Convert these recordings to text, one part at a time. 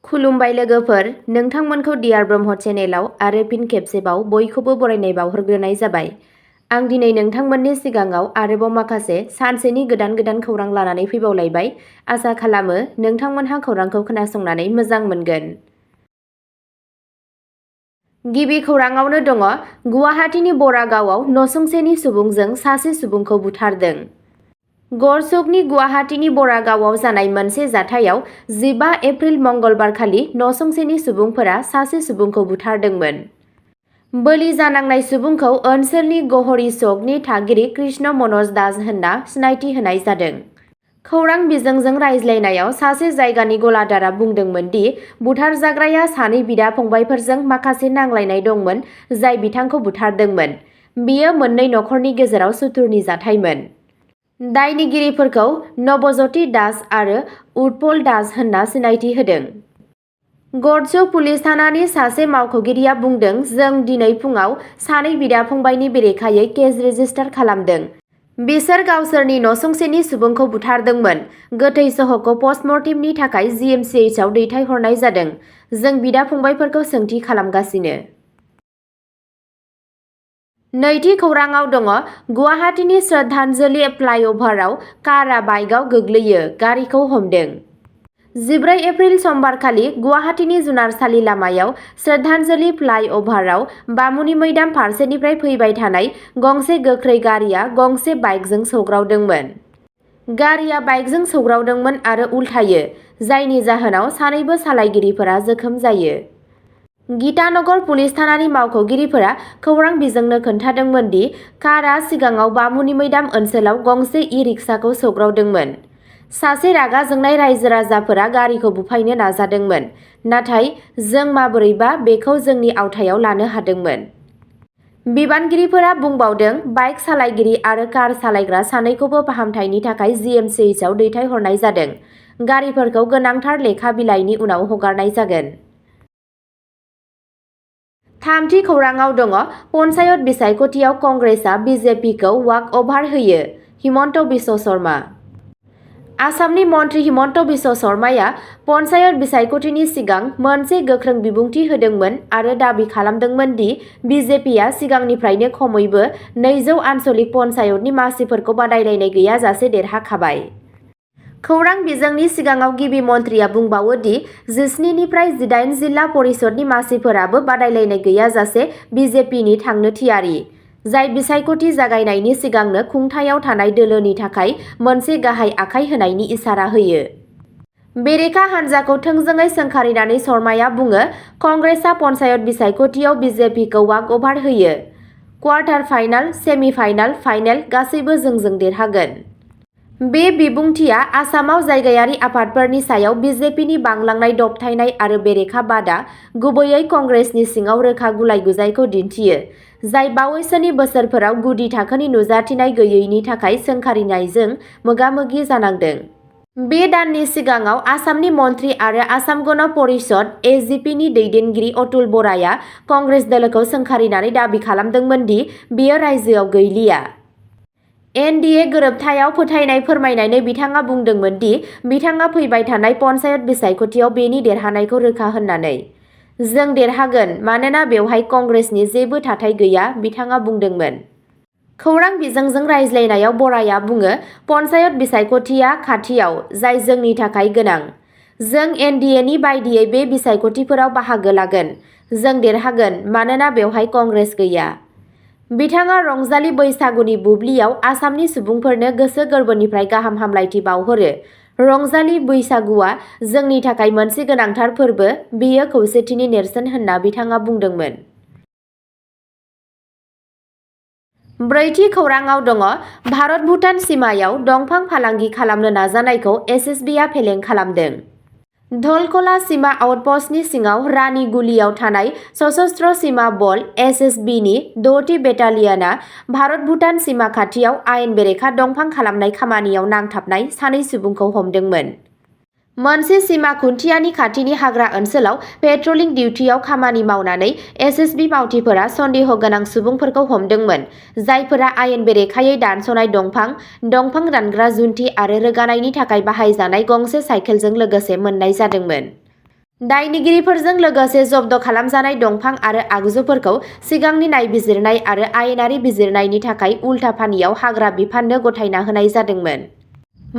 खुलुमबाय लोगोफोर, नोंथांमोनखौ डियार ब्रह्म चेनेलाव आरो फिन खेबसेबाव बयखौबो बरायनाय बावहरग्रोनाय जाबाय। आं दिनै नोंथांमोननि सिगाङाव आरोबाव माखासे सानसेनि गोदान खौरां लानानै फैबावलायबाय। आसा खालामो नोंथांमोनहा खौरांखौ खोनासंनानै मोजां मोनगोन। गिबि खौराङावनो दङ, गुवाहाटीनि बरागावआव नसुंसेनि सुबुंजों सासे सुबुंखौ बुथारदों। गरसकनि गुवाहाटीनि बरागावआव जानाय मोनसे जाथायाव 15 एप्रिल मंगलबारखालि नसुंसेनि सुबुंफोरा सासे सुबुंखौ बुथारदोंमोन। बोलि जानांनाय सुबुंखौ ओनसोलनि गहरी चकनि थागिरि कृष्ण मनोज दास होनना सिनायथि होनाय जादों। खौरां बिजोंजों रायज्लायनायाव सासे जायगानि गलादारआ बुंदोंमोन दि बुथारजाग्राया सानै बिदा-फंबायफोरजों माखासे नांलायनाय दंमोन जाय बिथांखौ बुथारदोंमोन। बेयो मोननै नखरनि गेजेराव सुथुरनि जाथायमोन। दायनिगिरिफोरखौ नवज्योति दास आरो उत्पल दास होनना सिनायथि होदों। गरसक पुलिस थानानि सासे मावख'गिरिया बुंदों, जों दिनै फुङाव सानै बिदा-फंबायनि बेरेखायै केस रेजिस्टार खालामदों। बिसोर गावसोरनि नसुंसेनि सुबुंखौ बुथारदोंमोन। गोथै सह'खौ पस्टमर्टेमनि थाखाय जिएमसिएचआव दैथायहरनाय जादों। जों बिदा-फंबायफोरखौ सोंथि खालामगासिनो। नैथि खौराङाव दङ, गुवाहाटीनि श्रद्धांजलि फ्लाइअभाराव कारआ बाइकआव गोग्लैयो, गारिखौ हमदों। 14 एप्रिल समबारखालि गुवाहाटीनि जुनारसालि लामायाव श्रद्धांजलि फ्लाइअभाराव बामुनि मैदाम फारसेनिफ्राय फैबाय थानाय गंसे गोख्रै गारिआ गंसे बाइकजों सौग्रावदोंमोन। गारिआ बाइकजों सौग्रावदोंमोन आरो उल्थायो, जायनि जाहोनाव सानैबो सालायगिरिफोरा जोखोम जायो। गीतानगर पुलिस थानानि मावख'गिरिफोरा खौरां बिजोंनो खोन्थादोंमोन दि कारआ सिगाङाव बामुनि मैदाम ओनसोलाव गंसे इ-रिक्साखौ सौग्रावदोंमोन। सासे रागा जोंनाय रायजो-राजाफोरा गारिखौ बुफायनो नाजादोंमोन, नाथाय जों माबोरैबा बेखौ जोंनि आवथायाव लानो हादोंमोन। बिबानगिरिफोरा बुंबावदों, बाइक सालायगिरि आरो कार सालायग्रा सानैखौबो फाहामथायनि थाखाय जिएमसिएचआव दैथायहरनाय जादों। गारिफोरखौ गोनांथार लेखा बिलाइनि उनाव हगारनाय जागोन। थामथि खौराङाव दङ, पन्चायत बिसायख'थियाव कंग्रेसआ बिजेपिखौ वाकअभार होयो। हिमन्त बिश्व शर्मा। आसामनि मन्थ्रि हिमन्त बिश्व शर्माया पन्चायत बिसायख'थिनि सिगां मोनसे गोख्रों बिबुंथि होदोंमोन आरो दाबि खालामदोंमोन दि बिजेपिआ सिगांनिफ्रायनो खमैबो 200 आन्चलिक पन्चायतनि मासिफोरखौ बादायलायनाय गैयाजासे देरहाखाबाय। खौरां बिजोंनि सिगाङाव गिबि मन्थ्रिया बुंबावो दि 17 निफ्राय 18 जिल्ला परिषदनि मासिफोराबो बादायलायनाय गैयाजासे बिजेपिनि थांनो थियारि, जाय बिसायख'थि जागायनायनि सिगांनो खुंथायाव थानाय दोलोनि थाखाय मोनसे गाहाय आखाय होनायनि इसारा होयो। बेरेखा हान्जाखौ थोंजोङै सोंखारिनानै शर्माया बुङो, कंग्रेसआ पन्चायत बिसायख'थियाव बिजेपिखौ वाकअभार होयो। क्वार्टार फाइनाल, सेमि फाइनाल, फाइनेल गासैबो जोंजों देरहागोन। बे बिबुंथिआ आसामाव जायगायारि आफादफोरनि सायाव बिजेपिनि बांलांनाय दबथायनाय आरो बेरेखा बादा, गुबैयै कंग्रेसनि सिङाव रोखा गुलाय-गुजायखौ दिन्थियो, जाय बावैसोनि बोसोरफोराव गुदि थाखोनि नुजाथिनाय गैयैनि थाखाय सोंखारिनायजों मोगा-मोगि जानांदों। बे दाननि सिगाङाव आसामनि मन्थ्रि आरो आसाम गण परिषद (एजिपि)नि दैदेनगिरि अतुल बराया कंग्रेस दोलोखौ सोंखारिनानै दाबि खालामदोंमोन दि बेयो रायजोआव गैलिया। एनडिए गोरोबथायाव फोथायनाय फोरमायनानै बिथाङा बुंदोंमोन दि बिथाङा फैबाय थानाय पन्चायत बिसायख'थियाव बेनि देरहानायखौ रोखा होननानै। जों देरहागोन मानोना बेवहाय कंग्रेसनि जेबो थाथाय गैया, बिथाङा बुंदोंमोन। खौरां बिजोंजों रायज्लायनायाव बराया बुङो, पन्चायत बिसायख'थिया खाथियाव, जाय जोंनि थाखाय गोनां। जों एनडिएनि बायदियै बे बिसायख'थिफोराव बाहागो लागोन। जों देरहागोन मानोना बेवहाय कंग्रेस गैया। बिथाङा रंजालि बैसागुनि बुब्लियाव आसामनि सुबुंफोरनो गोसो गोरबोनिफ्राय गाहाम हामलायथि बावहरो। रंजालि बैसागुआ जोंनि थाखाय मोनसे गोनांथार फोरबो, बेयो खौसेथिनि नेरसोन होनना बिथाङा बुंदोंमोन। ब्रैथि खौराङाव दङ, भारत-भुटान सिमायाव दंफां फालांगि खालामनो नाजानायखौ एसएसबिआ फेलें खालामदों। धलकला सिमा आउटपस्टनि सिङाव रानि गुलियाव थानाय सशस्त्र सिमा बल (एसएसबि)नि 6थि बेटालियनआ भारत-भुटान सिमा खाथियाव आयेन बेरेखा दंफां खालामनाय खामानियाव नांथाबनाय सानै सुबुंखौ हमदोंमोन। मोनसे सिमा खुन्थियानि खाथिनि हाग्रा ओनसोलाव पेट्रलिं डिउटियाव खामानि मावनानै एसएसबि मावथिफोरा सन्देह गोनां सुबुंफोरखौ हमदोंमोन, जायफोरा आयेन बेरेखायै दानस'नाय दंफां, दंफां दानग्रा जुन्थि आरो रोगानायनि थाखाय बाहायजानाय गंसे साइकेलजों लोगोसे मोननाय जादोंमोन। दायनिगिरिफोरजों लोगोसे जब्द खालामजानाय दंफां आरो आगजुफोरखौ सिगांनि नायबिजिरनाय आरो आयेनारि बिजिरनायनि थाखाय उल्था फानियाव हाग्रा बिफाननो गथायना होनाय जादोंमोन।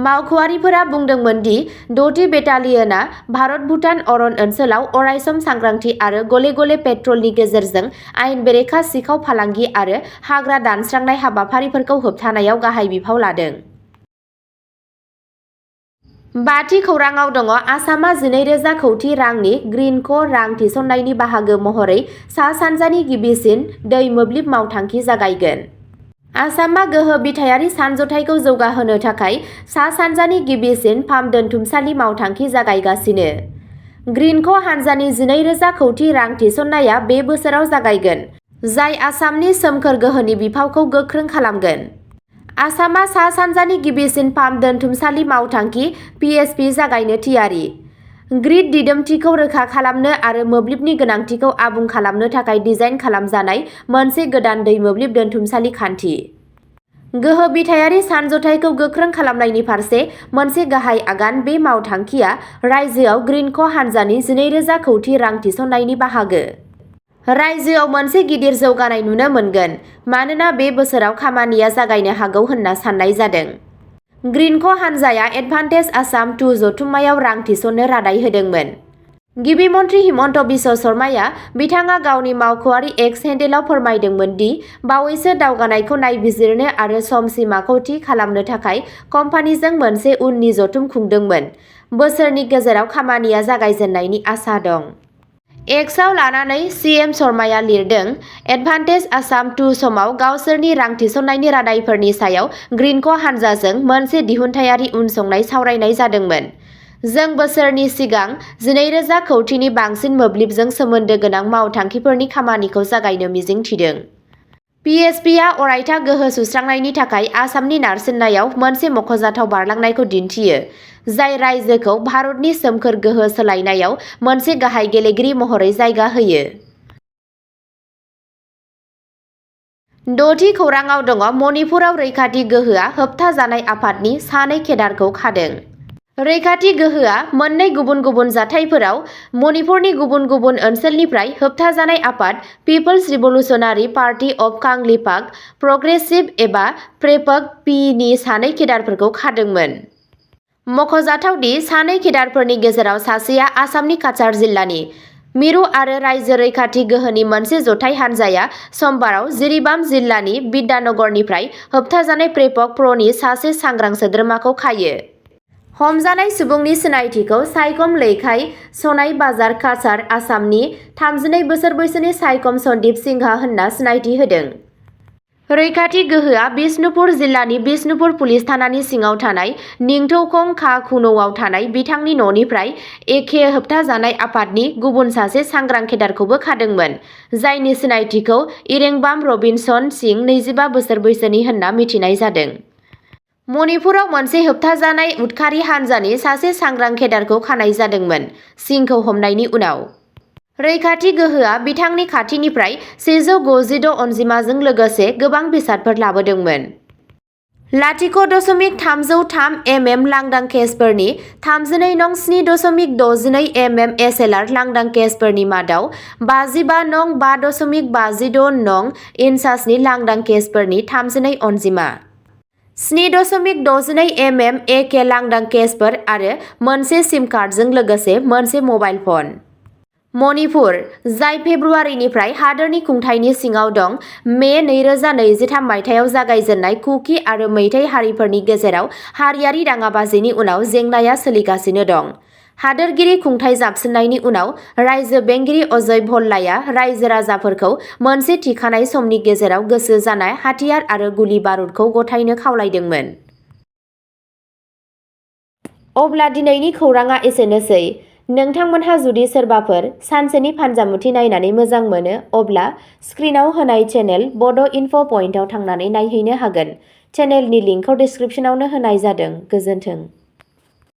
मावख'आरिफोरा बुंदोंमोन दि 6थि बेटालियनआ भारत-भुटान अरन ओनसोलाव अरायसम सांग्रांथि आरो गले-गले पेट्रलनि गेजेरजों आयेन बेरेखा सिखाव फालांगि आरो हाग्रा दानस्रांनाय हाबाफारिफोरखौ होबथानायाव गाहाय बिफाव लादों। 5थि खौरांआव दङ आसामआ 12,000 कौटि रांनि ग्रीन क' रां थिसननायनि बाहागो महरै सा-सानजानि गिबिसिन दै मोब्लिब मावथांखि जागायगोन। आसामआ गोहो बिथायारि सानज'थाइखौ जौगाहोनो थाखाय सा-सानजानि गिबिसिन पाम्प दोनथुमसालि मावथांखि जागायगासिनो। ग्रीन क' हान्जानि 12,000 कौटि रां थिसननाया बे बोसोराव जागायगोन, जाय आसामनि सोमखोर गोहोनि बिफावखौ गोख्रों खालामगोन। आसामआ सा-सानजानि गिबिसिन पाम्प दोनथुमसालि मावथांखि (पिएसपि) जागायनो थियारि। ग्रिड दिदोमथिखौ रोखा खालामनो आरो मोब्लिबनि गोनांथिखौ आबुं खालामनो थाखाय डिजाइन खालामजानाय मोनसे गोदान दै मोब्लिब दोनथुमसालि खान्थि। गोहो बिथायारि सानज'थाइखौ गोख्रों खालामनायनि फारसे मोनसे गाहाय आगान, बे मावथांखिआ रायजोआव ग्रीन क' हान्जानि 12,000 कौटि रां थिसननायनि बाहागो। रायजोआव मोनसे गिदिर जौगानाय नुनो मोनगोन मानोना बे बोसोराव खामानिया जागायनो हागौ होनना साननाय जादों। ग्रीन क' हान्जाया एडभान्टेज आसाम 2 जथुम्मायाव रां थिसननो रादाय होदोंमोन। गिबि मन्थ्रि हिमन्त बिश्व शर्माया बिथाङा गावनि मावख'आरि एक्स हेन्डेलआव फोरमायदोंमोन दि बावैसो दावगानायखौ नायबिजिरनो आरो सम सिमाखौ थि खालामनो थाखाय कम्पानिजों मोनसे उननि जथुम खुंदोंमोन। बोसोरनि गेजेराव खामानिया जागायजेन्नायनि आसा दं। एक्सआव लानानै सिएम शर्माया लिरदों, एडभान्टेज आसाम 2 समाव गावसोरनि रां थिसननायनि रादायफोरनि सायाव ग्रीन क' हान्जाजों मोनसे दिहुनथायारि उनसंनाय सावरायनाय जादोंमोन। जों बोसोरनि सिगां 12,000 कौटिनि बांसिन मोब्लिबजों सोमोन्दो गोनां मावथांखिफोरनि खामानिखौ जागायनो मिजिंथिदों। पिएसपिआ अरायथा गोहो सुस्रांनायनि थाखाय आसामनि नारसिननायाव मोनसे मख'जाथाव बारलांनायखौ दिन्थियो, जाय रायजोखौ भारतनि सोमखोर गोहो सोलायनायाव मोनसे गाहाय गेलेगिरि महरै जायगा होयो। 6थि खौरांआव दङ मणिपुराव रैखाथि गोहोआ होबथाजानाय आफादनि 2 केडारखौ खादों। रैखाथि गोहोआ मोननै गुबुन-गुबुन जाथायफोराव मणिपुरनि गुबुन-गुबुन ओनसोलनिफ्राय होबथाजानाय आफाद people's revolutionary party of Kangleipak progressive एबा प्रेपक-पि नि 2 केडारफोरखौ खादोंमोन। मख'जाथाव दि 2 केडारफोरनि गेजेराव सासेआ आसामनि काछार जिल्लानि। मिरु आरो रायजो रैखाथि गोहोनि मोनसे जथाय हान्जाया समबाराव जिरिबाम जिल्लानि बिद्यानगरनिफ्राय होबथाजानाय प्रेपक-प्र'नि सासे सांग्रां सोद्रोमाखौ खायो। हमजानाय सुबुंनि सिनायथिखौ सायखम लैखाई सनाई बाजार काछार आसामनि 32 बोसोर बैसोनि सायखम सन्दीप सिंहा होनना सिनायथि होदों। रैखाथि गोहोआ बिष्णुपुर जिल्लानि बिष्णुपुर पुलिस थानानि सिङाव थानाय निंथौखं खा-खुन'आव थानाय बिथांनि न'निफ्राय एखे होबथाजानाय आफादनि गुबुन सासे सांग्रां केडारखौबो खादोंमोन, जायनि सिनायथिखौ इरेंबाम रबिनसन सिं 25 बोसोर बैसोनि होनना मिथिनाय जादों। मणिपुराव मोनसे होबथाजानाय उदखारि हान्जानि सासे सांग्रां केडारखौ खानाय जादोंमोन, सिंखौ हमनायनि उनाव। रैखाथि गोहोआ बिथांनि खाथिनिफ्राय 156 अनजिमाजों लोगोसे गोबां बेसादफोर लाबोदोंमोन। 0.303 mm लांदां केसफोरनि 32 नं 7.62 mm एसएलआर लांदां केसफोरनि मादाव 55 नं 5.56 नं इन्सासनि लांदां केसफोरनि 32 अनजिमा। 7.62 mm एके लांदां केसफोर आरो मोनसे सिम कार्डजों लोगोसे मोनसे मबाइल फन। मणिपुर, जाय फेब्रुवारिनिफ्राय हादोरनि खुंथायनि सिङाव दं, मे 2023 मायथाइयाव जागायजेन्नाय कुकि आरो मैतै हारिफोरनि गेजेराव हारियारि दाङाबाजिनि उनाव जेंनाया सोलिगासिनो दं। हादोरगिरि खुंथाय जाबसिननायनि उनाव, रायजो बेंगिरि अजय भल्लाया रायजो-राजाफोरखौ मोनसे थिखानाय समनि गेजेराव गोसो जानाय हाथियार आरो गुलि बारुदखौ गथायनो खावलायदोंमोन। अब्ला दिनैनि खौरांआ एसेनोसै। नोंथांमोनहा जुदि सोरबाफोर सानसेनि फानजामुथि नायनानै मोजां मोनो, अब्ला स्क्रिनाव होनाय चेनेल बड' इनफ' पइन्टआव थांनानै नायहैनो हागोन। चेनेलनि लिंकखौ डिस्क्रिप्शनावनो होनाय जादों। गोजोन्थों।